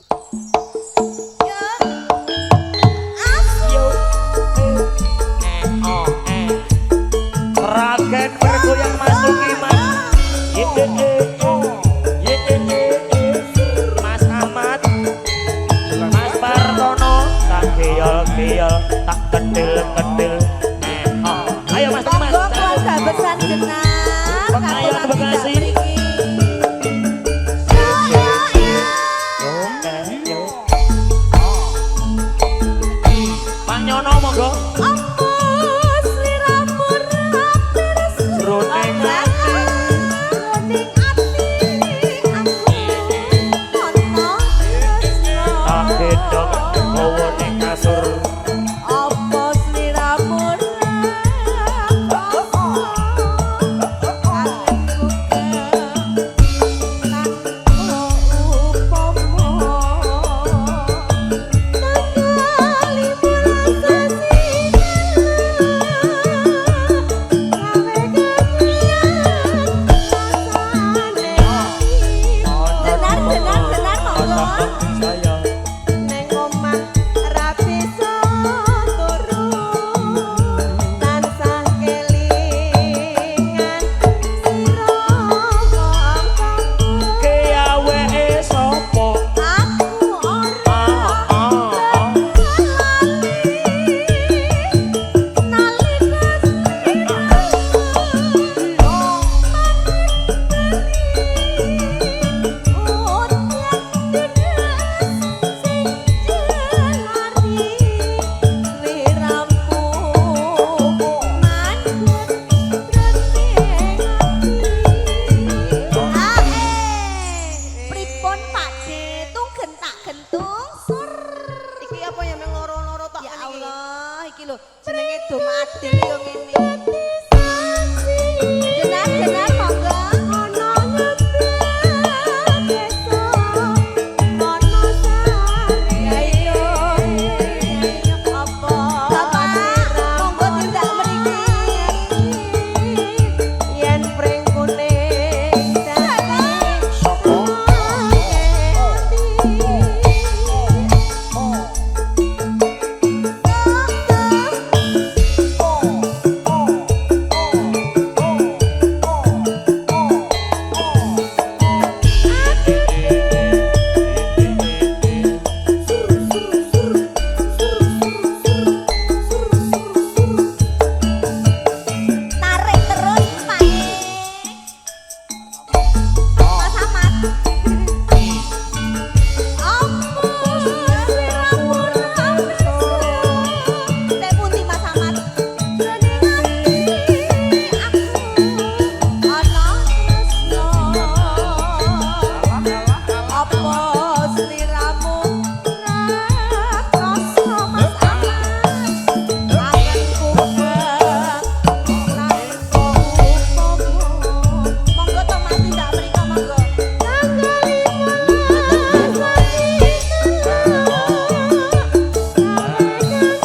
Yo. Asu. Yo. Eh, oh, eh. Sragen bergoyang Mas Tukiman. Ye eh eh oh. Ye eh eh eh. Mas Ahmad, Mas Partono, tak geyol-geyol, tak kedil-kedil. Eh, oh. Ayo Mas Tukiman. Monggo keluarga besar Jenar. Ayo, Katurang terima tindak kasih. mriki. Yo yo yo. Yo, eh, yo. Pak Nyono monggo. Apa sliramu ra pirsa? Jroning ati. Jroning ati aku ana tresno. Tak gendong gawa ning kasur. Apa sliramu ra krasa? Kangenku tanpa upama. Tanggal 15 sasi gawe kegiatan rasane Jenar, jenar, jenar, monggo. Saya Neng omah ra bisa turu, tansah kelingan sira wong bagus. Ke awake sapa? Aku ora Ah, ah, ah. lali nalika sliramu udan deres sing jelari sliramu mandhet jroning ati. Pripun Pak De tung gentak gentung sur. Iki apa ya meng loro-loro tok Ya ngene iki? Allah, iki lho jenenge dom adil yo ngene. Jenar, jenar, monggo. Ana ngebet desa, ana sare. Ya iya. Apa Bapak, monggo tindak mriki. Yen pring kuning dadi Sapa? ati. Tarik terus Pak. Mas Ahmad. Apa sliramu ra pirsa? Tek pundi Mas Ahmad? Jroning ati aku ana tresno. Apa sliramu ra krasa Mas Ahmad? Kangenku tanpa upama. Monggo to Mas tindak mriko monggo. Tanggal 15 sasi gawe kangen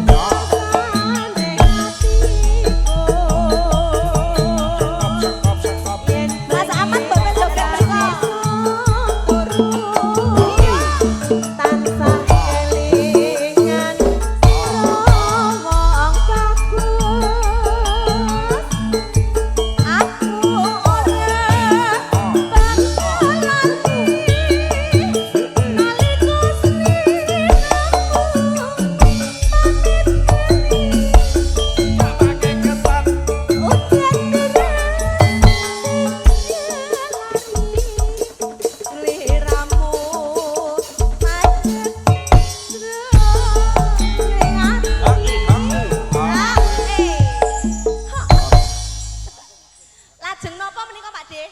rasane atiku. Yen Mas Ahmad boten joget mriko. turu tansah kelingan sira wong bagus. Aku ora bakal lali nalika sliramu pamit bali. Udan deras sing jelari sliramu mandhet jroning ati. Ah, eh. Lajeng napa menika Pak De?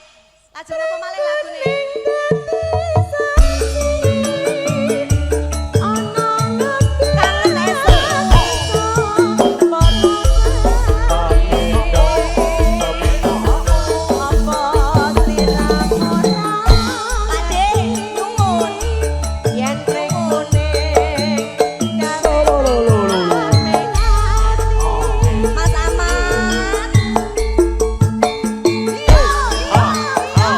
Lajeng napa malih lagune? Ning dadi saksi ana Kangen esuk. desa para sare. Apa sliramu ra Pak De, nyuwun. yen pring kuning gawe ati. Mas Ahmad. Yo, yo, yo.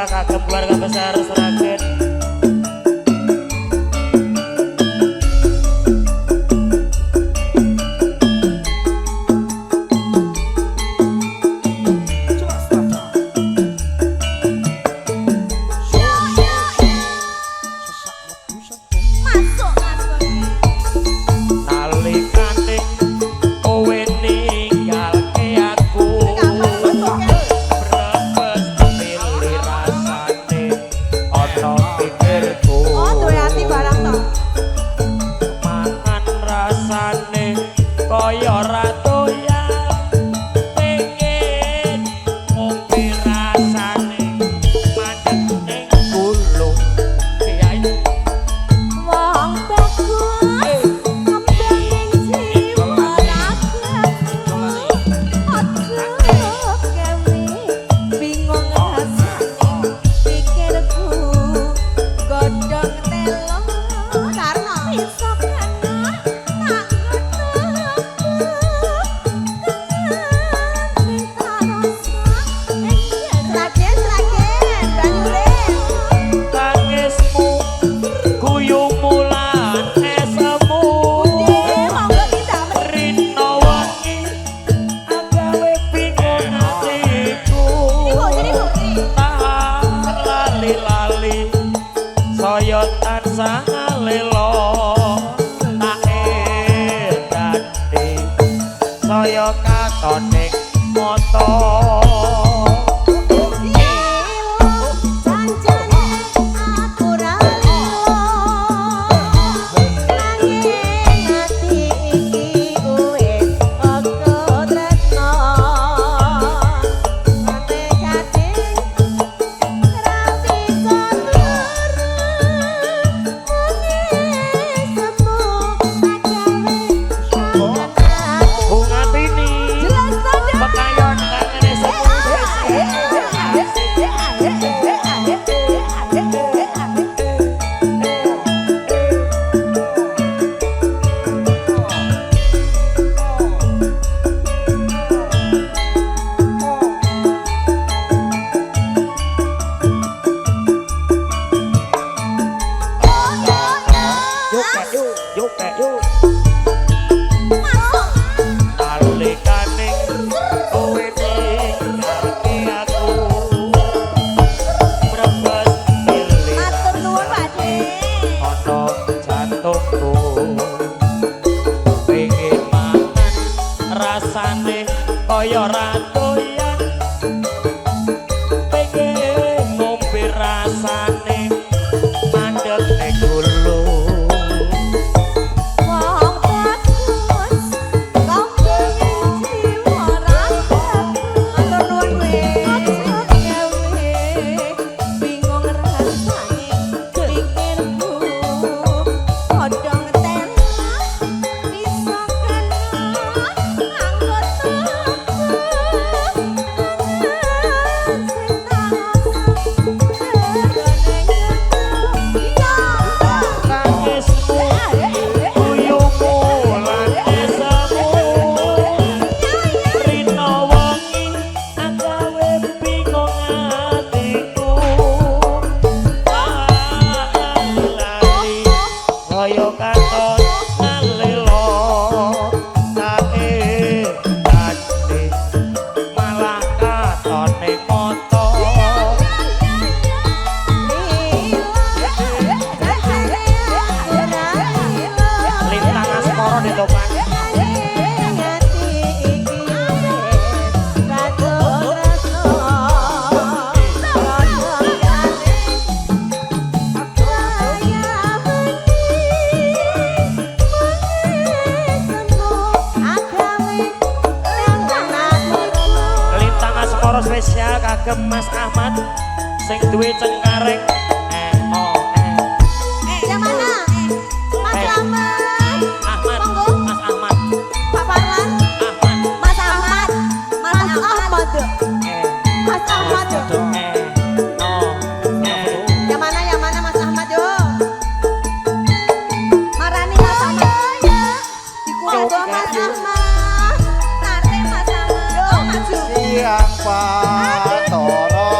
spesial kagem keluarga besar Sragen. Masuk Mas Boni. Nalikane kowe ninggalke aku, brebes mili rasane ana pikirku. Oh, duwe ati barang to. Mangan rasane kaya ra doyan, pengen ngombe rasane mandek ning gulu. Kiai Wong bagus kembang ing jiwa ragaku. Aja gawe bingung rasane pikirku. Godhong telo Karno. iso kena tak sing tak rasa ing Sragen, Sragen, Banyuring. Tangismu guyumu lan esemu. Bude, monggo tindak Rino wengi agawe bingung atiku. Ini, Bu, sini, Bu, sini. Tahan lali-lali saya tansah lelo tak edati saya katon ning mata. Janjane aku ra lilo, nanging ati iki wis padha tresno. Mate kading ra bisa turu, muni semu agawe kangen ati. Bunga Tini Jelas to, Dak? Pekayon kangene semu. Yuk kek yuk, yuk kek yuk. Nalikane kowe ninggalke aku, brebes mili Matur nuwun, Pak De. ana jantungku, pengen mangan rasane kaya ra doyan, pengen ngombe rasane mandek ning gulu. Wong bagus kambing jiwa ragaku. Matur nuwun, Bu. Aja gawe bingung rasane pikirku. Godhong tela bisa kena nganggo tubuh. Sing tak Tangismu guyumu lan esemu, rino wengi agawe bingung atiku. Lali kaya katon ngalelo tak edati malah katon ning mata. Lintang asmara ditopan. Lintang asmara spesial kagem Mas Ahmad sing duwe cengkareng. Eh oh eh. Yang mana? Mas Slamet, Ahmad. Monggo. Mas Ahmad. Pak Parlan, Ahmad. Mas Ahmad, Mas Ahmad, Eh Mas Ahmad. eh oh eh. Yang mana Mas Ahmad yo? Marani Mas Ahmad. Monggo Mas Ahmad. Tarik Mas Ahmad. Yo maju. Siang Pak Toro.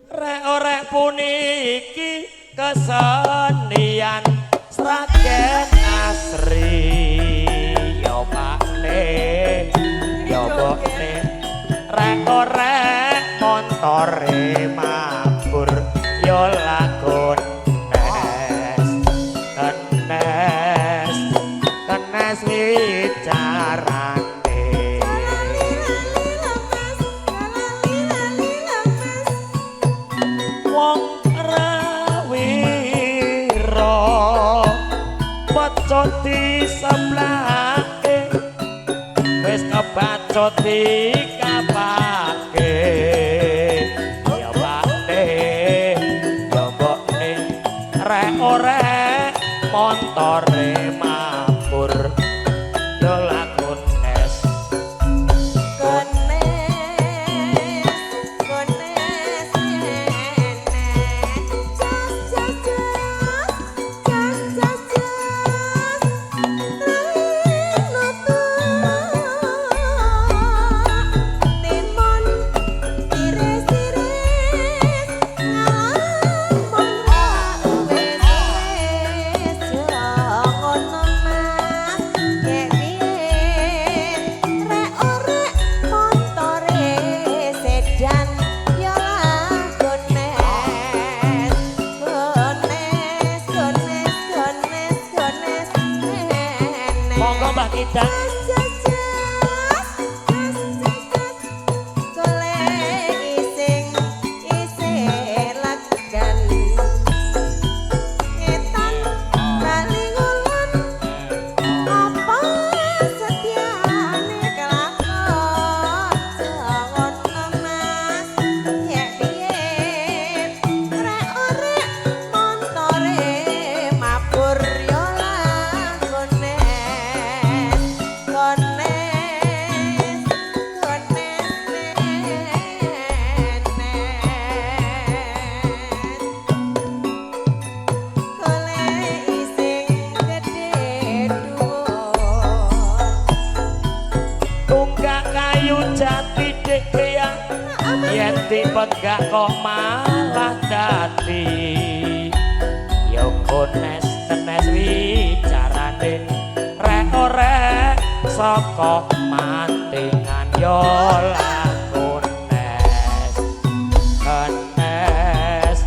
Rek orek puniki kesenian Sragen asri. Yo pakne, yo bokne. Rek orek montore mabur yo lagun nes. Kenes, kenes wicarane. Wong rawira pecut diseblake wis kebacut dikapake. Ya pakne, ya mbokne, rek orek montore mabur yo lagun es. Gones, gones nenek. Jas jas jas, jas jas jas. Trae nutuk timun iris-iris ngalamun wis wis ngono Mas gek piye rek orek montore sedan ya lah gones gones gones gones gones nenek. Monggo Mbah Kidang. Jas jas jas jas jas golek ising isih legan ngetan bali ngulon apa setiane kelakon ngono Mas yek piye rek orek montore mabur yo lah gones gones gones nenek golek ising gedhe dhuwur. Tunggak kayu jati dik kriya yen dipenggak kok malah dadi ya kones tenes wicarane rek orek saka mantingan yo lakunes kenes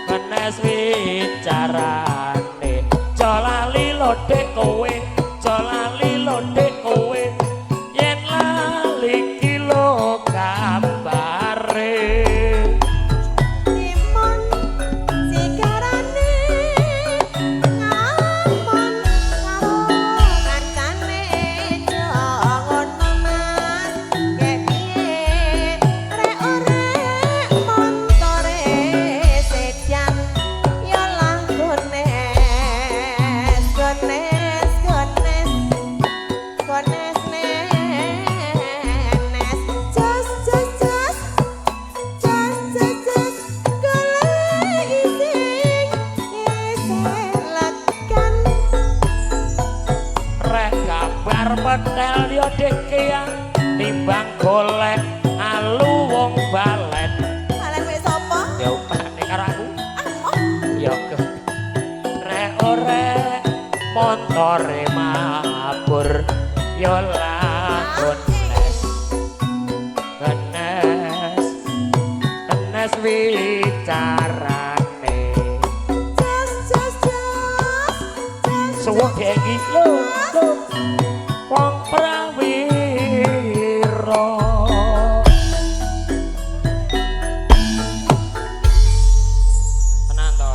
kenes wicarane. Aja lali lho dik kowe, aja lali lho dik kowe, yen lali ki lho gambare. Timun sigarane ngamon karo kancane ngono Mas gek piye rek orek montore sedan ya lah gones gones gones gones nenes jas jas jas jas jas jas golek ising isih legan. Rek kabar petel yo dik ya timbang golek alu wong balen. Balen wis sapa? Ya upane karo aku. Ya ke. Rek orek montore mabur yo lakon nes. Kenes kenes wicarane. Jas jas jas jas. Suwuk dek iki lho lho wong prawira. Tenan to.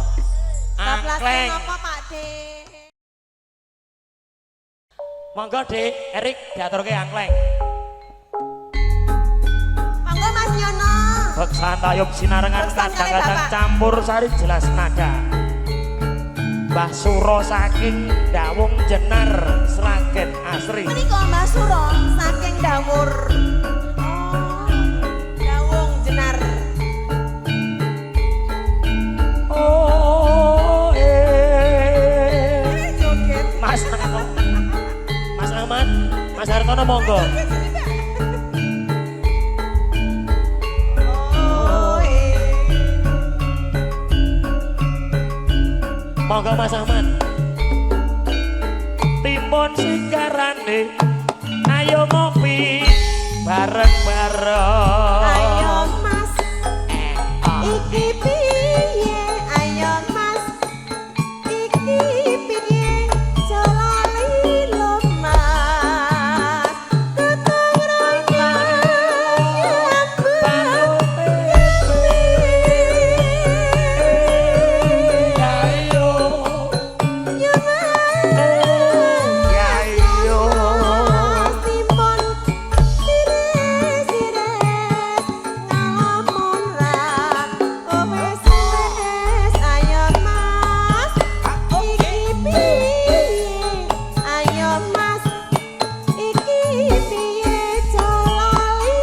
Bablas Angkleng. apa Pak De? Monggo Dik Erik diaturke angkleng. Monggo Mas Nyono. Beksan tayub sinarengan Beksan kali, kadang-kadang Bapak. Campur sari jelas nada. Mbah Suro saking Dawung Jenar Sragen Asri. Menika Mbah Suro saking Dawur. Oh, Dawung Jenar. Oh eh. Eh, joget. Mas Mas Ahmad, Mas Hartono monggo. Oh, eh. Monggo Mas Ahmad. Timun sigarane, ayo ngopi bareng-bareng. Ayo Mas, iki piye? Ayo Mas, iki piye? Jalali lo Mas, gotong royong nyambut. Ayo. Ya Mas, Ya iyo. Timun sires-sires ngalamun ra wis wis. Ayo Mas, iki piye? Ayo Mas, iki piye? Jalali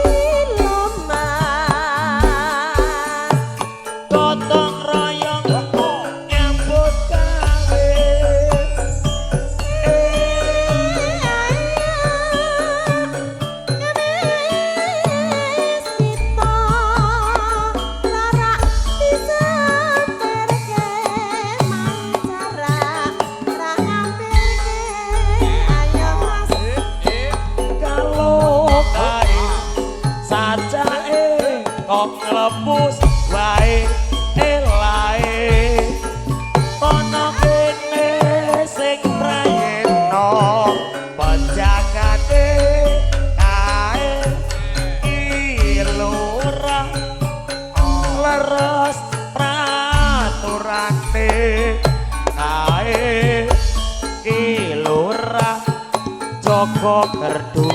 lo Mas. Gotong royong nyambut gawe. Ngemis kita lara disamperke mancara ra ngampirke. Ayo Mas. Kalau kae sajake kok nglepus wae elae, kono kene sing prayitna penjagane kae lurah leres praturane kae ki lurah jaga gerdu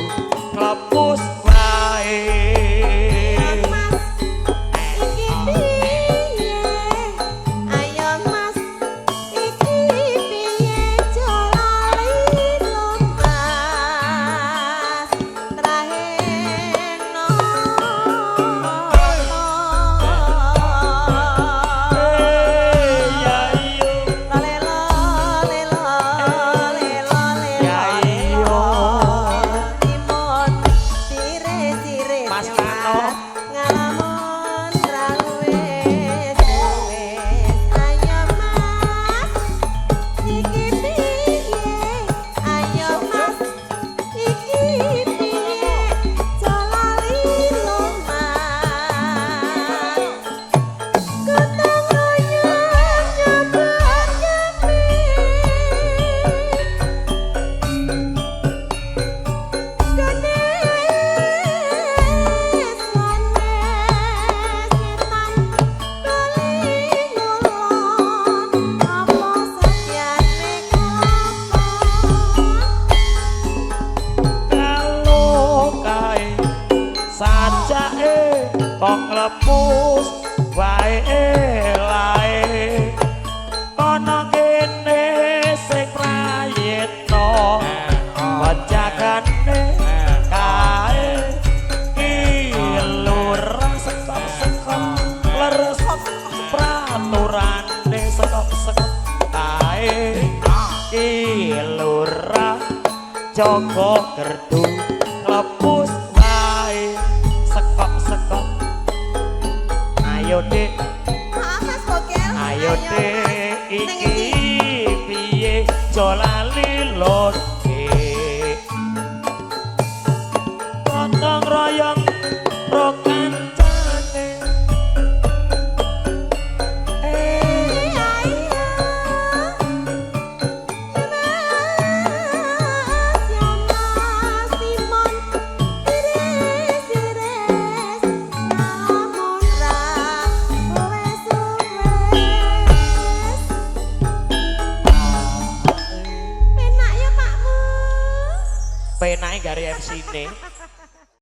nglepus wae. Mas, iki piye? Ayo Mas, iki piye? Jalali lo Mas traheno. Ya iyo. Lelo lelo lelo. Ya iyo. Timun sire-sire. Mas Nano. Ngalamun ra wis wis. Ayo Mas, iki piye? Ayo Mas, iki piye? Jalali lo Mas. Gotong royong nyambut gawe. Ganes ganes ngetan bali ngulon apa satyane kelakon. Kalau kae sajake kok nglepus wae elae, kono kene sing prayitna penjagane kae ki lurah sekop-sekop leres praturane sekop-sekop kae ki lurah jaga gerdu nglepus wae sekop-sekop. Ayo Dik. Maaf Mas Bogel. Ayo Dik, Mas. Nang iki endi? Piye aja lali lho Dik, gotong royong ro kancane eh. Mas, ya Mas Timun sires-sires ngalamun ra wes wes. Penak ya Pakmu. Penake gari MC ne.